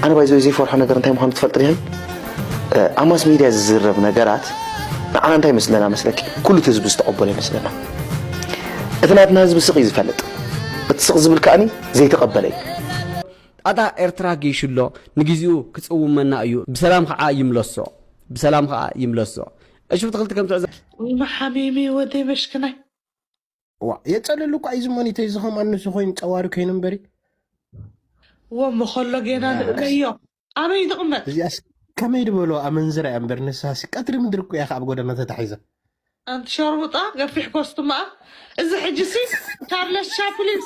ኣነ ባይዘ ዘይፈርሖ ነገር እንታይ ምዃኑ ትፈልጥ ዲኺ? ኣብ ማስ ሚድያ ዝዝረብ ነገራት ንዓና እንታይ ይመስለና መስለኪ? ኩሉ እቲ ህዝቢ ዝተቐበሎ ይመስለና። እቲ ናትና ህዝቢ ስቕ እዩ ዝፈልጥ፣ እቲ ስቕ ዝብል ከኣኒ ዘይተቐበለ እዩ። ኣታ ኤርትራ ጌሽሎ ንግዚኡ ክጽውመና እዩ። ብሰላም ኸዓ ይምለሶ። ብሰላም ኸዓ ይምለሶ። እሺ ብትኽልቲ ከም ትዕዘ ወይ መሓሚሚ ወደይ መሽክናይ ዋ የጸልል እኳ እዩ ዝሞኒተይ ዝኸም ኣንሱ ኮይኑ ጸዋሪ ኮይኑ እምበሪ ወ መኸሎ ጌና ንእለዮ ኣበይ ትቕመጥ እዚኣስ ከመይ ድበሎ ኣመንዝራ እያ እምበር ንስሃሲ ቀትሪ ምድሪ እኮ እያ ኣብ ጎደና ተታሒዛ ኣንቲ ሸርሙጣ ገፊሕ ኮስትማ እዚ ሕጂ ሲ ካርለስ ቻፕሊን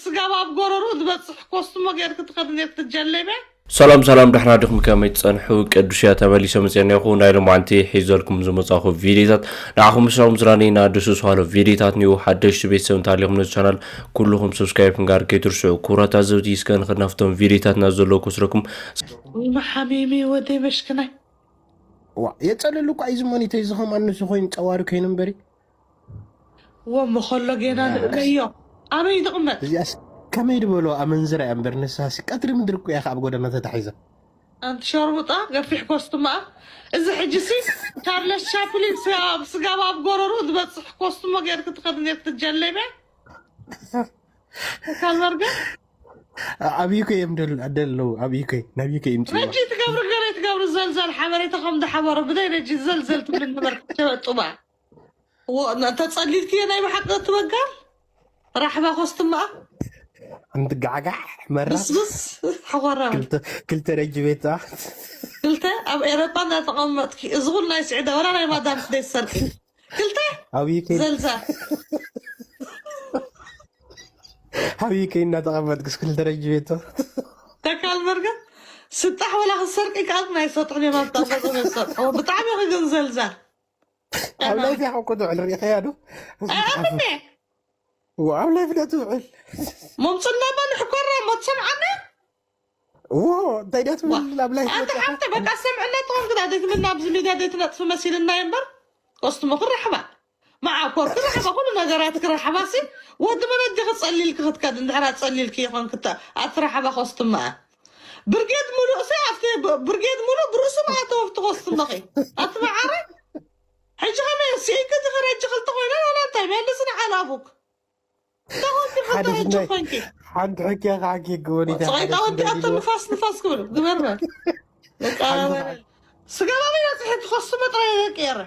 ስጋብ ኣብ ጎረሩ ዝበፅሕ ኮስትሞ ጌርክ ትኸድ ኔርክ ትጀለብያ ሰላም ሰላም ደሕና ዲኹም ከመይ ትጸንሑ ቅዱስያ ተመሊሰ መጽኤና ይኹ ናይ ሎማዓንቲ ሒዘልኩም ዝመጻኹ ቪዲዮታት ንዓኹም ምስራኹም ዝራነይና ድሱስ ሃሎ ቪዲዮታት ኒው ሓደሽቲ ቤተሰብ እንተሃሊኹም ነዚ ቻናል ኩልኹም ሰብስክራይብ ክንጋር ከይትርስዑ ክቡራት ኣዘብቲ እስከ ንኽናፍቶም ቪዲዮታትና ዘለዉ ክስረኩም ወይ መሓሚሚ ወደይ መሽክናይ ዋ የጸልል እኳ እዩ ዝሞኒተይ ዝኸም ኣንሱ ኮይኑ ጸዋሪ ኮይኑ እምበሪ ወ መኸሎ ጌና ንእለዮ ኣበይ ትቕመጥ እዚኣስ ከመይ ድበሎ ኣመንዝራ እያ እምበር ንስሃሲ ቀትሪ ምድሪ እኮ እያ ኣብ ጎደና ተታሒዛ ኣንቲ ሸርሙጣ ገፊሕ ኮስትማ እዚ ሕጂ ሲ ካርለስ ቻፕሊን ስጋብ ኣብ ጎረሩ ዝበፅሕ ኮስትሞ ጌርክ ትኸድ ኔርክ ትጀለብያ ካልበርገ ኣብይኮ እዮም ደለዉ ኣብይኮ ናብይኮ ይምፅኡ ረጂ ትገብሪ ገለ ትገብሪ ዘልዘል ሓበሬታ ከም ዝሓበሩ ብደይ ረጂ ዘልዘል ትብል ነበርክ ተበጡባ ተጸሊልክዮ ናይ ብሓቂ ትበጋል ራሕባ ኮስትማ እንትጋዕጋዕ መራ ብስብስ ሓቆራ ክልተ ረጅ ቤት ክልተ ኣብ ኤሮጳ እንዳተቐመጥኪ እዚ ኩሉ ናይ ስዕዳ ወላ ናይ ማዳም ስደይ ሰርቂ ክልተ ኣብይ ከይ ዘልዛ ኣብይ ከይ እናተቐመጥክስ ክልተ ረጅ ቤት ተካል መርገም ስጣሕ ወላ ክሰርቂ ከኣልኩ ናይ ሰጥሑ ኔማት ጣጣ ብጣዕሚ ኢኺ ግን ዘልዛል ኣብ ላይፍ ያኸ እኮ ትውዕል ሪኢኸያ ዶ ኣነ ኣብ ላይፍ ዳ ትውዕል መምፅና በልሕ ኮራ ሞት ሰምዓና ዎ እንታይ ዳ ትብል ኣብ ላይፍ ኣንተ ሓንቲ በቃ ሰምዕና ትኾን ግዳ ደይትምና ኣብዚ ሚድያ ደይትነጥፊ መሲልና እምበር ኮስትሞ ክረሕባ መዓኮር ክረሕባ ኩሉ ነገራት ክረሕባ ሲ ወዲ መን ኣዲኺ ጸሊልኪ ክትከድ እንድሕራ ጸሊልኪ ይኾን ክተ ኣትረሕባ ኮስትማ ብርጌድ ሙሉእ ሲ ኣብቲ ብርጌድ ሙሉእ ብርእሱ ማእተወ ኣብቲ ኮስትሞኺ ኣቲ መዓረ ሕጂ ከመይ ስኢኪ ድኺ ረጂ ክልተ ኮይነ ናላ እንታይ መልስ ንዓል ኣቡክ ተኾንኪ ክልተ ረጂ ኮይንኪ ሓንቲ ሕክያ ከዓኪ ግበኒ ጸቂጣ ወዲኣቶ ንፋስ ንፋስ ክብል ግበርበ ደቃ ስጋባዊ ረፅሒ ትኸሱ መጥራይ ደቂረ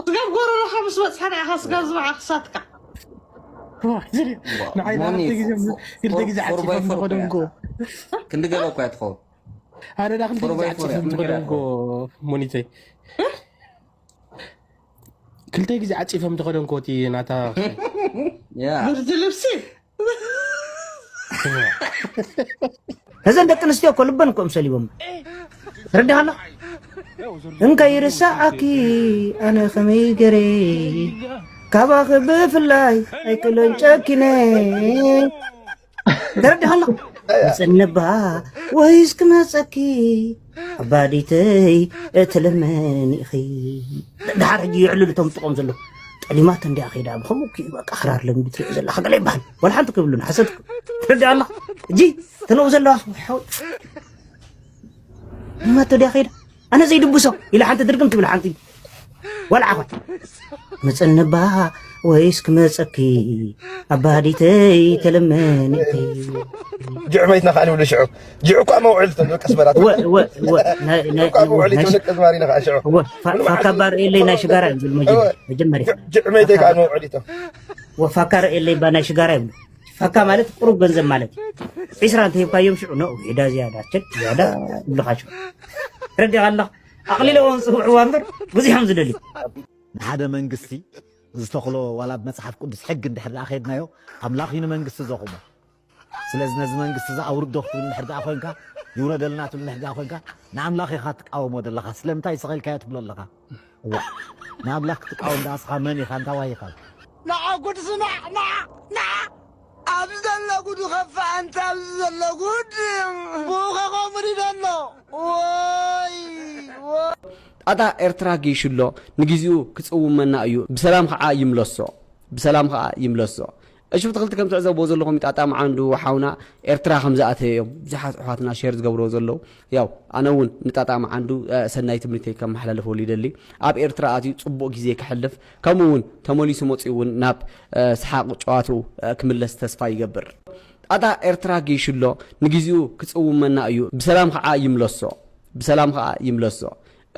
ስጋብ ጎረረኻ ምስ በፅሐ ንዓኻ ስጋብ ዝበዓ ክሳትካ ንዓይ ክልተ ግዜ ዓፂፈም ዝኸደንኩ ክንዲ ገለ እኳ እያ ትኸውን ኣነ ዳ ክልተ ግዜ ዓፂፈም ዝኸደንኩ ሞኒተይ ክልተ ግዜ ዓፂፈም ዝኸደንኩ እቲ ናታ ብርድ ልብሲ እዘን ደቂ ኣንስትዮ እኮ ልበን እኮ ሰሊቦም ረዳሃላ እንከይርሳዓኪ ኣነ ከመይ ገረ ካባኺ ብፍላይ ኣይክእሎን ጨኪነ ተረዳሃላ መፀንባ ወይስ ክመፀኪ ኣባዲተይ እትልመን ኢኺ ደሓር ሕጂ ይዕልሉ እቶም ጥቆም ዘለዉ ጠሊማት እንዲያ ከይዳ ብከምኡ በቃ ክራር ለምዲ ትሪኦ ዘለካ ገለ ይበሃል ወላ ሓንቲ ክብሉን ሓሰት ትርዳ ኣላ እጂ ተነው ዘለዋ ሓው ማቶ ዲያ ከይዳ ኣነ ዘይድብሶ ኢላ ሓንቲ ድርግም ትብል ሓንቲ ወላ ዓኾን መፀንባ ወይስ ክመፀኪ ኣባዲተይ ተለመን ጅዕመይትና ከዓ ንብሉ ሽዑ ጅዕ እኳ መውዕል ተብሎ ቀስበራት ፋካ ባር ኤለይ ናይ ሽጋራ ዝብል መጀመርያ ጅዕመይተይ ከዓ መውዕል ይቶ ወፋካ ርእየለይ ባ ናይ ሽጋራ ይብሉ ፋካ ማለት ቁሩብ ገንዘብ ማለት እዩ ዒስራ እንተሂብካዮም ሽዑ ነው ሄዳ ዝያዳ ቸድ ዝያዳ ይብልኻ ሽዑ ረዲኻ ኣለኻ ኣቕሊለዎም ዝፅውዕዋ እምበር ብዙሖም ዝደልዩ ንሓደ መንግስቲ ዝተኽሎ ዋላ ብመፅሓፍ ቅዱስ ሕጊ እንድሕር ደኣ ከድናዮ ኣምላኽ እዩ ንመንግስቲ ዘቑሞ ስለዚ ነዚ መንግስቲ እዚ ኣውርዶ ክትብል እንድሕር ደኣ ኮንካ ይውረደልና ትብል እንድሕር ደኣ ኮንካ ንኣምላኽ ኢኻ ትቃወሞ ዘለኻ ስለምንታይ ስቕ ኢልካዮ ትብሎ ኣለኻ እዋ ንኣምላኽ ክትቃወም ደኣ ስኻ መን ኢኻ እንታይ ዋሂኻ ንዓ ጉድ ስማዕ ንዓ ንዓ ኣብዚ ዘሎ ጉድ ይኸፍእ ኣንተ ኣብዚ ዘሎ ጉድ ብኡ ከኸምሪ ዘሎ ወይ ኣታ ኤርትራ ጌሽሎ ንግዚኡ ክጽውመና እዩ ብሰላም ኸዓ ይምለሶ ብሰላም ኸዓ ይምለሶ እሺ፣ ብትኽልቲ ከም ትዕዘብዎ ዘለኹም ጣጣ መዓንዱ ሓውና ኤርትራ ከም ዝኣተየ እዮም ብዙሓት ኣሕዋትና ሸር ዝገብርዎ ዘለዉ። ያው ኣነ እውን ንጣጣ መዓንዱ ሰናይ ትምኒተይ ከመሓላልፈሉ ይደሊ። ኣብ ኤርትራ ኣትዩ ጽቡቕ ግዜ ከሕልፍ፣ ከምኡ እውን ተመሊሱ መጺኡ እውን ናብ ሰሓቕ ጨዋትኡ ክምለስ ተስፋ ይገብር። ጣጣ ኤርትራ ገይሹ ኣሎ፣ ንግዜኡ ክጽውመና እዩ፣ ብሰላም ከዓ ይምለሶ፣ ብሰላም ከዓ ይምለሶ።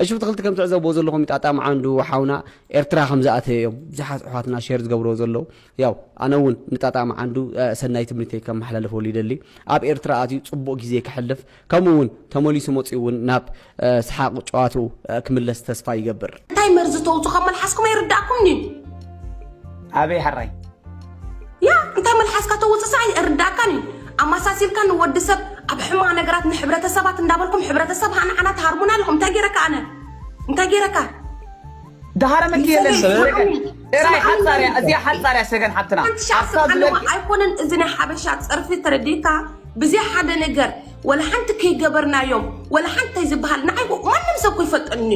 እሺ፣ ብትኽልቲ ከም ትዕዘብዎ ዘለኹም ጣጣ መዓንዱ ሓውና ኤርትራ ከም ዝኣተየ እዮም ብዙሓት ኣሕዋትና ሸር ዝገብርዎ ዘለዉ። ያው ኣነ እውን ንጣጣ መዓንዱ ሰናይ ትምኒተይ ከመሓላልፈሉ ይደሊ። ኣብ ኤርትራ ኣትዩ ጽቡቕ ግዜ ከሕልፍ፣ ከምኡ እውን ተመሊሱ መጺኡ እውን ናብ ሰሓቕ ጨዋትኡ ክምለስ ተስፋ ይገብር። እንታይ መርዚ ተውፁ ካብ መልሓስኩም ኣይርዳእኩም ድዩ? ኣበይ ሓራይ ያ እንታይ መልሓስካ ተውፅሳ ኣይርዳእካን እዩ። ኣመሳሲልካ ንወዲ ሰብ ኣብ ሕማቕ ነገራት ንሕብረተሰባት እንዳበልኩም ሕብረተሰብ ሃንዓና ትሃርሙና ኣለኹም። እንታይ ገይረካ ኣነ እንታይ ገይረካ? ድሃረመኪ የለን። ጥራይ ሓፃርያ እዚኣ ሓፃርያ ሰገን ሓብትና ኣብታ ዝበልኪ ኣይኮነን እዚ ናይ ሓበሻ ፀርፊ ተረዲእካ ብዘይ ሓደ ነገር ወላ ሓንቲ ከይገበርናዮም ወላ ሓንቲ ዝበሃል ንዓይ ማንም ሰብ ኮይፈልጠኒ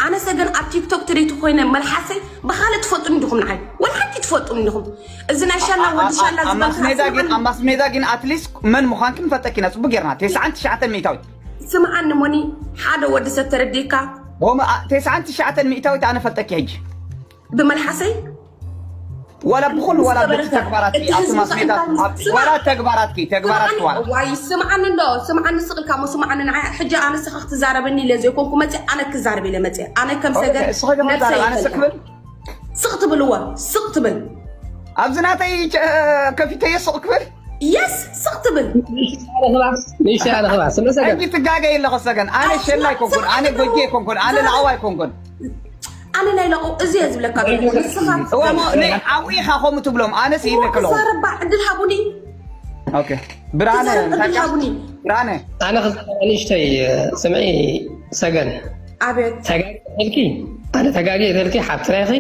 ኣነ ሰገን ኣብ ቲክቶክ ትሪቲ ኮይነ መልሓሰይ ብካልእ ትፈልጡኒ ዲኹም ንዓይ ወላ ሓንቲ ትፈልጡኒ ዲኹም እዚ ናይ ሻላ ወዲ ሻላ ኣብ ማስሜዳ ግን ኣብ ማስሜዳ ግን ኣትሊስት መን ምዃንኪ ንፈልጠኪ ኢና ፅቡቅ ጌርና ተስዓን ትሽዓተን ሚእታዊት ስምዓኒ ሞኒ ሓደ ወዲ ሰብ ተረዲእካ ተስዓን ትሽዓተን ሚእታዊት ኣነ ፈልጠኪ ሕጂ ብመልሓሰይ ወላ ብኹሉ ወላ በቲ ተግባራትኪ ኣብቲ ማስሜዳ ወላ ተግባራትኪ ተግባራትኪ ዋላ ዋይ ስምዓኒ እንዶ ስምዓኒ ስቕልካ ሞ ስምዓኒ ንዓይ ሕጂ ኣነ ንስኻ ክትዛረበኒ ኢለ ዘይኮንኩ መፅእ ኣነ ክዛረብ ኢለ መፅእ ኣነ ከም ሰገን ስቕ ክብል ስቕ ትብልዎ ስቕ ትብል ኣብዚ ናተይ ከፊተየ ስቕ ክብል የስ ስቕ ትብል ንሻ ኣለኽባ ስለ ሰገን ትጋገ የለኸ ሰገን ኣነ ሸላ ኣይኮንኩን ኣነ ጎጆ ኣይኮንኩን ኣነ ላዕዋ ኣይኮንኩን ኣነ ናይ ለቆ እዚ እየ ዝብለካ ዘለኹ ንስኻ እሞ ነይ ዓው ኢኻ ከምኡ ትብሎም ኣነስ ይብለክለው ክዛረባ ዕድል ሃቡኒ ኦኬ ብርሃነ ክዛረብ ዕድል ሃቡኒ ብርሃነ ኣነ ንእሽተይ ስምዒ ሰገን ኣቤት ተጋጊ ተልኪ ኣነ ተጋጊ ተልኪ ሓብትና ኢኺ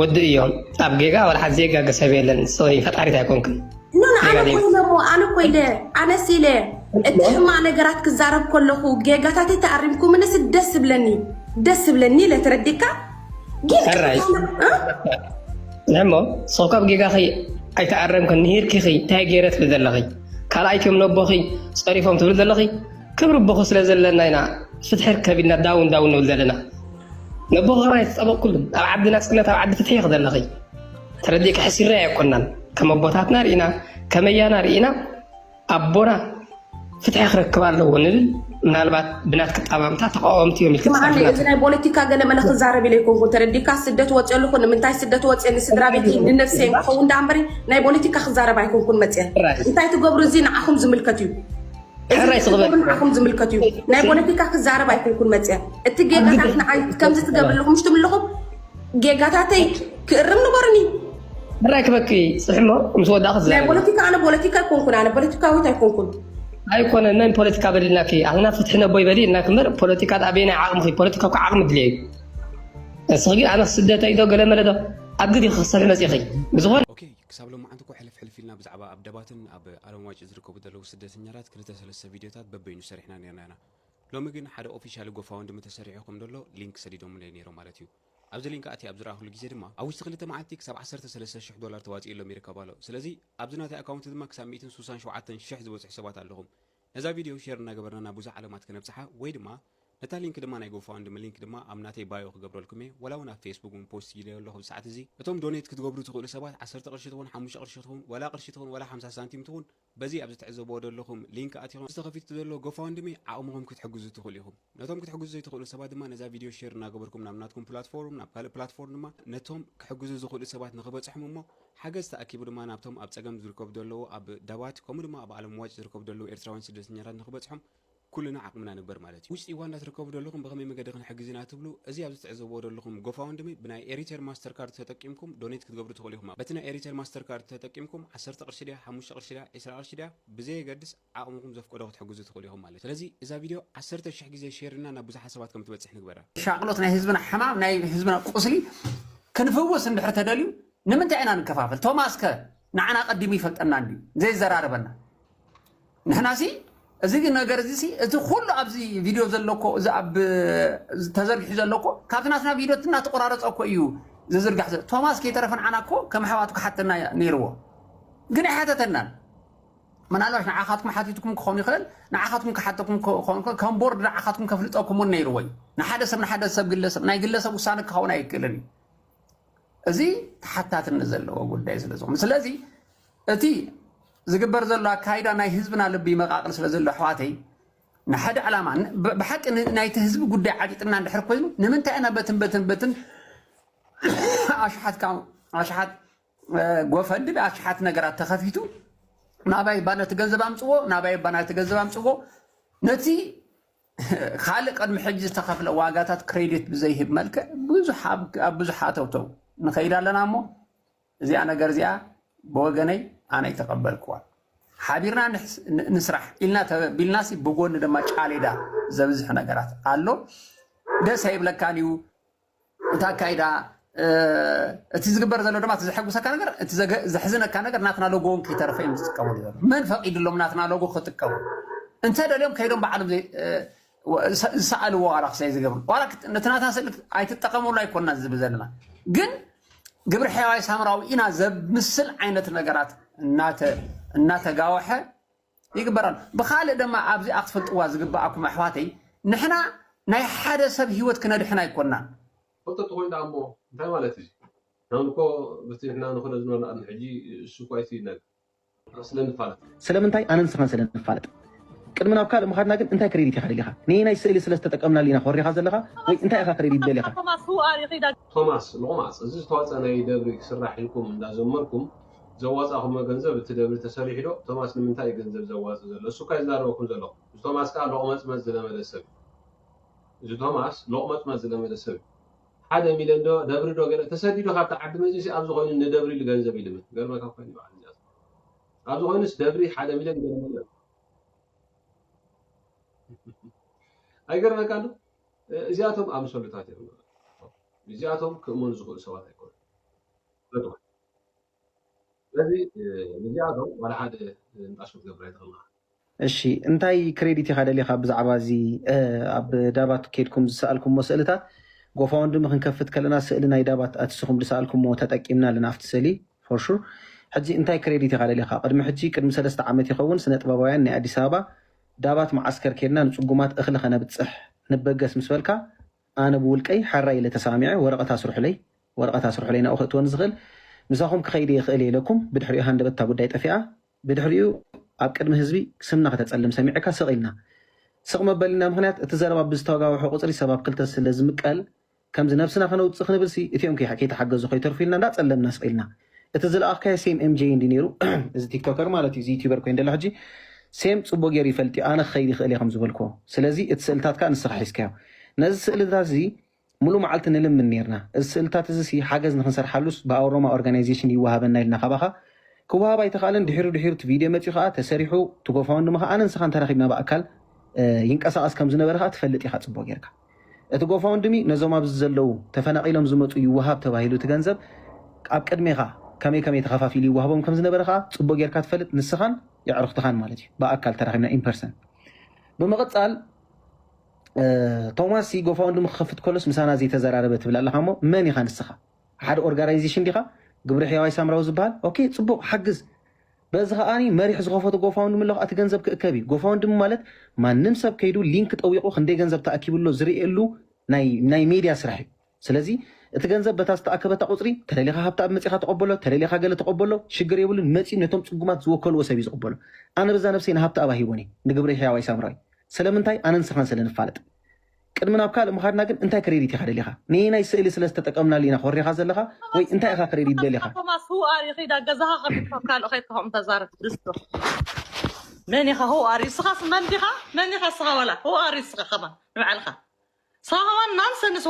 ወዲ እዮም ኣብ ጌጋ ወላ ሓንቲ ዘይጋገ ሰብ የለን ሶሪ ፈጣሪት ኣይኮንክን ኖ ኖ ኣነ ኮይነ እሞ ኣነ ኮይነ ኣነስ ኢለ እቲ ሕማቕ ነገራት ክዛረብ ከለኹ ጌጋታተይ ተኣሪምኩምንስ ደስ ዝብለኒ ደስ ዝብለኒ ኢለ ተረዲእካ ግን ሕራይ ንሕሞ ሰው ካብ ጌጋኺ ኣይተኣረምክን ንሂርኪኺ እንታይ ገይረ ትብል ዘለኺ ካልኣይ ከም ነቦኺ ፀሪፎም ትብል ዘለኺ ክብሪ ኣቦኺ ስለ ዘለና ኢና ፍትሒ ርከብ ኢልና ዳውን ዳውን ንብል ዘለና ነቦኺ ከማይ ተፀበቕኩሉ ኣብ ዓዲ ናፅነት ኣብ ዓዲ ፍትሒ ኢኺ ዘለኺ ተረዲእኪ ሕሲርና ኣይኮናን ከም ኣቦታትና ርኢና ከመያና ርኢና ኣቦና ፍትሒ ክረክብ ኣለዎ ንብል ምናልባት ብናትኪ ኣጠማምታ ተቃወምቲ እዮም ኢልኪ ትፅሕፊ እዚ ናይ ፖለቲካ ገለ መለ ክዛረብ ኢለ ኣይኮንኩን ተረዲካ ስደት ወፅየ ኣለኹ ንምንታይ ስደት ወፅየ ንስድራ ቤት ንነፍሰይ ክኸውን ዳ እምበሪ ናይ ፖለቲካ ክዛረብ ኣይኮንኩን መፅየ እንታይ ትገብሩ እዚ ንዓኹም ዝምልከት እዩ ሕራይ ስቕበል ንዓኹም ዝምልከት እዩ ናይ ፖለቲካ ክዛረብ ኣይኮንኩን መፅየ እቲ ጌጋታት ንዓይ ከምዚ ትገብር ኣለኹም ምሽ ትብልኹም ጌጋታተይ ክእርም ንበሩኒ ሕራይ ክበኪ ፅሕሞ ምስ ወዳእኺ ናይ ፖለቲካ ኣነ ፖለቲካ ኣይኮንኩን ኣነ ፖለቲካዊት ኣይኮንኩን ኣይኮነን መን ፖለቲካ በሊልናኪ ኣህና ፍትሒ ነቦይ በሊ ኢልናኪ እምበር ፖለቲካ ኣበየናይ ዓቕምኺ ፖለቲካ እኮ ዓቕሚ ድልየ እዩ እስኺ ግን ኣነ ስደተይ ዶ ገለ መለ ዶ ኣብ ግዲ ክኽሰብ መፂኺ ብዝኾነ ክሳብ ሎማዓንቲ እኮ ሕልፍ ሕልፍ ኢልና ብዛዕባ ኣብ ደባትን ኣብ ዓለም ዋጭ ዝርከቡ ዘለዉ ስደተኛታት ክልተ ሰለስተ ቪድዮታት በበይኑ ሰሪሕና ነርና ኢና ሎሚ ግን ሓደ ኦፊሻሊ ጎፋወንድሚ ተሰሪሑ ከም ደሎ ሊንክ ሰዲዶምለይ ነይሮም ማለት እዩ ኣብዚ ሊንክ ኣትየ ኣብ ዝረኣኹሉ ግዜ ድማ ኣብ ውሽጢ ክልተ መዓልቲ ክሳብ ዓሰርተ ሰለስተ ሽሕ ዶላር ተዋፂኡ ኢሎም ይርከቡ ኣለዉ። ስለዚ ኣብዚ ናተይ ኣካውንት ድማ ክሳብ ሚእትን ስሳን ሸውዓተን ሽሕ ዝበፅሑ ሰባት ኣለኹም። ነዛ ቪድዮ ሼር እናገበርና ናብ ብዙሕ ዓለማት ክነብፅሓ ወይ ድማ ነታ ሊንክ ድማ ናይ ጎፋንድሚ ሊንክ ድማ ኣብ ናተይ ባዮ ክገብረልኩም እየ። ወላ እውን ኣብ ፌስቡክ እውን ፖስት ኢለዮ ኣለኹ ኣብዚ ሰዓት እዚ። እቶም ዶኔት ክትገብሩ ትኽእሉ ሰባት ዓሰርተ ቅርሺ ትኹን ሓሙሽተ ቅርሺ ትኹን ወላ ቅርሺ ትኹን ወላ ሓምሳ ሳንቲም ትኹን በዚ ኣብዚ ትዕዘብዎ ዘለኹም ሊንክ ኣቲኹም እዚ ተኸፊቱ ዘሎ ጎፋንድሚ ዓቕምኹም ክትሕግዙ ትኽእሉ ኢኹም። ነቶም ክትሕግዙ ዘይትኽእሉ ሰባት ድማ ነዛ ቪድዮ ሼር እናገበርኩም ናብ ናትኩም ፕላትፎርም ናብ ካልእ ፕላትፎርም ድማ ነቶም ክሕግዙ ዝኽእሉ ሰባት ንኽበፅሖም እሞ ሓገዝ ተኣኪቡ ድማ ናብቶም ኣብ ፀገም ዝርከቡ ዘለዉ ኣብ ደባት ከምኡ ድማ ኣብ ዓለም ዋጭ ዝርከቡ ዘለዉ ኤርትራውያን ስደተኛታት ንኽበፅሖም ኩልና ዓቕምና ንግበር ማለት እዩ። ውሽጢ ዩጋንዳ ትርከቡ ዘለኹም ብኸመይ መገዲ ክንሕግዝ ኢና ትብሉ እዚ ኣብዚ ትዕዘብዎ ዘለኹም ጎፋውንድሚ ብናይ ኤሪቴል ማስተር ካርድ ተጠቂምኩም ዶኔት ክትገብሩ ትኽእሉ ኢኹም። በቲ ናይ ኤሪቴል ማስተር ካርድ ተጠቂምኩም ዓሰርተ ቅርሺ ድያ ሓሙሽተ ቅርሺ ድያ ዒስራ ቅርሺ ድያ ብዘየገድስ ዓቕምኹም ዘፍቀዶ ክትሕግዙ ትኽእሉ ኢኹም ማለት እዩ። ስለዚ እዛ ቪድዮ ዓሰርተ ሽሕ ግዜ ሼር ኢልና ናብ ብዙሓት ሰባት ከም ትበፅሕ ንግበራ። ሻቕሎት ናይ ህዝብና ሕማም ናይ ህዝብና ቁስሊ ክንፍውስ እንድሕር ተደልዩ ንምንታይ ኢና ንከፋፈል? ቶማስ ከ ንዓና ቀዲሙ ይፈልጠና እንድዩ ዘይዘራረበና? ንሕናሲ እዚ ነገር እዚ እቲ ኩሉ ኣብዚ ቪድዮ ዘለኮ እዚ ኣብ ተዘርጊሑ ዘለኮ ካብቲ ናትና ቪድዮ እናተቆራረፀ እኮ እዩ ዝዝርጋሕ ዘሎ። ቶማስ ከይተረፈ ንዓና እኮ ከም ኣሕዋቱ ክሓተና ነይርዎ። ግን ኣይሓተተናን። ምናልባሽ ንዓኻትኩም ሓቲትኩም ክኸውን ይኽእል፣ ንዓኻትኩም ክሓተኩም ክኸውን ይኽእል፣ ከም ቦርድ ንዓኻትኩም ከፍልጠኩም እውን ነይርዎ እዩ። ንሓደ ሰብ ንሓደ ሰብ ግለሰብ ናይ ግለሰብ ውሳነ ክኸውን ኣይክእልን እዩ። እዚ ተሓታትነት ዘለዎ ጉዳይ ስለ ዝኾነ፣ ስለዚ እቲ ዝግበር ዘሎ ኣካይዳ ናይ ህዝብና ልቢ ይመቃቅል ስለ ዘሎ ኣሕዋተይ፣ ንሓደ ዕላማ ን- ብ- ብሓቂ ን- ናይቲ ህዝቢ ጉዳይ ዓጢጥና እንድሕር ኮይኑ ንምንታይ ኢና በትን በትን በትን ኣሽሓት ካ- ኣሽሓት ጎፈንድ ኣሽሓት ነገራት ተኸፊቱ ናባይ ባ ነቲ ገንዘብ ኣምፅዎ ናባይ ባ ነቲ ገንዘብ ኣምፅዎ ነቲ ካልእ ቅድሚ ሕጂ ዝተኸፍለ ዋጋታት ክሬዲት ብዘይህብ መልክዕ ብዙሕ ኣብ ኣብ ብዙሕ ኣተውተው ንኸይድ ኣለና እሞ እዚኣ ነገር እዚኣ ብወገነይ ኣነ ኣይተቐበልክዋ ሓቢርና ንሕስ- ን- ንስራሕ ኢልና ተቢልናሲ ብጎኒ ድማ ጫሌዳ ዘብዝሕ ነገራት ኣሎ ደስ ኣይብለካን እዩ እቲ ኣካይዳ እቲ ዝግበር ዘሎ ድማ እቲ ዘሐጉሰካ ነገር እቲ ዘሕዝነካ ነገር ናትና ሎጎ እውን ከይተረፈ እዮም ዝጥቀሙሉ ዘሎ መን ፈቂድሎም ናትና ሎጎ ክጥቀሙ እንተ ደልዮም ከይዶም ባዕሎም ዝሰኣልዎ ዋላ ክሳይ ዝገብሩ ዋላ ነቲ ናትና ስእሊ ኣይትጠቀሙሉ ኣይኮና ዝብል ዘለና ግን ግብሪ ሕያዋይ ሳምራዊ ኢና ዘምስል ዓይነት ነገራት እናተጋወሐ ይግበራሉ። ብኻልእ ድማ ኣብዚኣ ክትፈልጥዋ ዝግበኣኩም ኣሕዋተይ፣ ንሕና ናይ ሓደ ሰብ ህይወት ክነድሕን ኣይኮናን። ፈልጠ ተኾይንዳ እሞ እንታይ ማለት እዩ? ናምኮ ብቲ ንሕና ንኽእሎ ዝነበርና ቅድሚ ሕጂ እሱ እኳ ኣይትይነግ ስለንፋለጥ ስለምንታይ ኣነን ስኻን ስለንፋለጥ ቅድሚ ናብ ካልእ ምኻድና ግን እንታይ ክሬዲት ኢኻ ደሊኻ? ንየናይ ስእሊ ስለ ዝተጠቀምናሉ ኢና ኮሪኻ ዘለኻ ወይ እንታይ ኢኻ ክሬዲት ደሊኻ? ቶማስ ሎቕማጽ እዚ ዝተዋጸ ናይ ደብሪ ክስራሕ ኢልኩም እንዳዘመርኩም ዘዋጻኹሞ ገንዘብ እቲ ደብሪ ተሰሪሑ ዶ? ቶማስ ንምንታይ እዩ ገንዘብ ዘዋጽእ ዘሎ? እሱ እኳ እዩ ዝዛረበኩም ዘለኹ። እዚ ቶማስ ከኣ ሎቕመጽመጽ ዝለመደ ሰብ እዩ። እዚ ቶማስ ሎቕመጽመጽ ዝለመደ ሰብ እዩ። ሓደ ሚልዮን ዶ ደብሪ ዶ ገለ ተሰዲዱ ካብቲ ዓዲ መጺኡ ኣብዚ ኮይኑ ንደብሪ ኢሉ ገንዘብ ይልምን። ገርመካ እኮ እዩ በዓል እዚኣ ኣብዚ ኮይኑስ ደብሪ ሓደ ሚልዮን ገለ ሚልዮን ኣይገርመካ ዶ? እዚኣቶም ኣምሰሉታት እዮም። እዚኣቶም ክእመኑ ዝኽእሉ ሰባት ኣይኮኑን። ስለዚ ንዚኣቶም ዋላ ሓደ ንጣሽ ክትገብር ኣይትኽእልን ኢኻ። እሺ እንታይ ክሬዲት ኢኻ ደሊኻ ብዛዕባ እዚ ኣብ ዳባት ከይድኩም ዝሰኣልኩሞ ስእልታት ጎፋውንድሚ ክንከፍት ከለና ስእሊ ናይ ዳባት ኣትስኹም ዝሰኣልኩሞ ተጠቂምና ኣለና ኣብቲ ስእሊ for sure ሕጂ እንታይ ክሬዲት ኢኻ ደሊኻ ቅድሚ ሕጂ ቅድሚ ሰለስተ ዓመት ይኸውን ስነ ጥበባውያን ናይ ኣዲስ ኣበባ ዳባት መዓስከር ከይድና ንጽጉማት እኽሊ ከነብጽሕ ንበገስ ምስ በልካ ኣነ ብውልቀይ ሓራይ ኢለ ተሳሚዐ ወረቐት ኣስርሑለይ ወረቐት ኣስርሑለይ ናብኡ ከእትወኒ ዝኽእል ምሳኹም ክኸይድ እየ ይኽእል እየ ኢለኩም ብድሕሪኡ ሃንደበት እታ ጉዳይ ጠፊኣ ብድሕሪኡ ኣብ ቅድሚ ህዝቢ ስምና ከተፀልም ሰሚዕካ ስቕ ኢልና ስቕ መበልና ምኽንያት እቲ ዘረባ ብዝተጋውሖ ቁፅሪ ሰብ ኣብ ክልተ ስለ ዝምቀል ከምዚ ነብስና ከነውፅእ ክንብል ሲ እቲኦም ከይተሓገዙ ከይተርፉ ኢልና እንዳፀለምና ስቕ ኢልና እቲ ዝለኣኽካዮ ሴም ኤምጄ እንዲ ነይሩ እዚ ቲክቶከር ማለት እዩ እዚ ዩቲበር ኮይኑ ደሎ ሕጂ ሴም ፅቡቅ ገይሩ ይፈልጥ እዩ ኣነ ክኸይድ ይኽእል እየ ከም ዝበልክዎ ስለዚ እቲ ስእልታት ከዓ ንስኻ ሒዝካዮ ነዚ ስእልታት እዚ ሙሉ መዓልቲ ንልምን ነርና። እዚ ስእልታት እዚ ሲ ሓገዝ ንክንሰርሓሉስ ብኣውሮማ ኦርጋናይዜሽን ይወሃበና ኢልና ካባኻ ክወሃብ ኣይተኻእለን። ድሒሩ ድሒሩ እቲ ቪድዮ መፂኡ ከዓ ተሰሪሑ እቲ ጎፋውንድሚ ከዓ ኣነ ንስኻን ተራኺብና ብኣካል ይንቀሳቐስ ከም ዝነበረ ከዓ ትፈልጥ ኢኻ ፅቡቕ ጌርካ። እቲ ጎፋውንድሚ ነዞም ኣብዚ ዘለዉ ተፈናቒሎም ዝመፁ ይወሃብ ተባሂሉ እቲ ገንዘብ ኣብ ቅድሜኻ ከመይ ከመይ ተኸፋፊሉ ይወሃቦም ከም ዝነበረ ከዓ ፅቡቕ ጌርካ ትፈልጥ ንስኻን የዕርኽትኻን ማለት እዩ ብኣካል ተራኺብና ኢምፐርሰን። ብምቕፃል ቶማስ ሲ ጎፋውንድሚ ክኸፍት ከሎስ ምሳና ዘይተዘራረበ ትብል ኣለኻ እሞ መን ኢኻ ንስኻ ሓደ ኦርጋናይዜሽን ዲኻ ግብሪ ሕያዋይ ሳምራዊ ዝበሃል ኦኬ ፅቡቕ ሓግዝ በዚ ከዓኒ መሪሕ ዝኸፈቱ ጎፋውንድሚ ኣለኹ እቲ ገንዘብ ክእከብ እዩ ጎፋውንድሚ ማለት ማንም ሰብ ከይዱ ሊንክ ጠዊቑ ክንደይ ገንዘብ ተኣኪቡ ኣሎ ዝርእየሉ ናይ ሜድያ ስራሕ እዩ ስለዚ እቲ ገንዘብ በታ ዝተኣከበታ ቁፅሪ ተደሊኻ ሃብቲ ኣብ መፂኻ ተቐበሎ ተደሊኻ ገለ ተቐበሎ ሽግር የብሉን መፂኡ ነቶም ፅጉማት ዝወከልዎ ሰብ እዩ ዝቕበሎ ኣነ በዛ ነብሰይ ንሃብቲ ኣባ ሂቦን እየ ንግብሪ ሕያዋይ ሳምራዊ ስለምንታይ ኣነን ስኻን ስለ ንፋለጥ ቅድሚ ናብ ካልእ ምኻድና ግን እንታይ ክሬዲት ኢኻ ደሊኻ ንየናይ ስእሊ ስለ ዝተጠቀምናሉ ኢና ኮሪኻ ዘለኻ ወይ እንታይ ኢኻ ክሬዲት ደሊኻ ቶማስ who are you ከይዳ ገዛኻ ከፊትካ ካልእ ከይትኸም ተዛረብ ድስቶ መን ኢኻ who are you ስኻስ መን ዲኻ መን ኢኻ ስኻ ወላ who are you ስኻ ከማን ንባዕልኻ ስኻ ከማን ናንሰንስ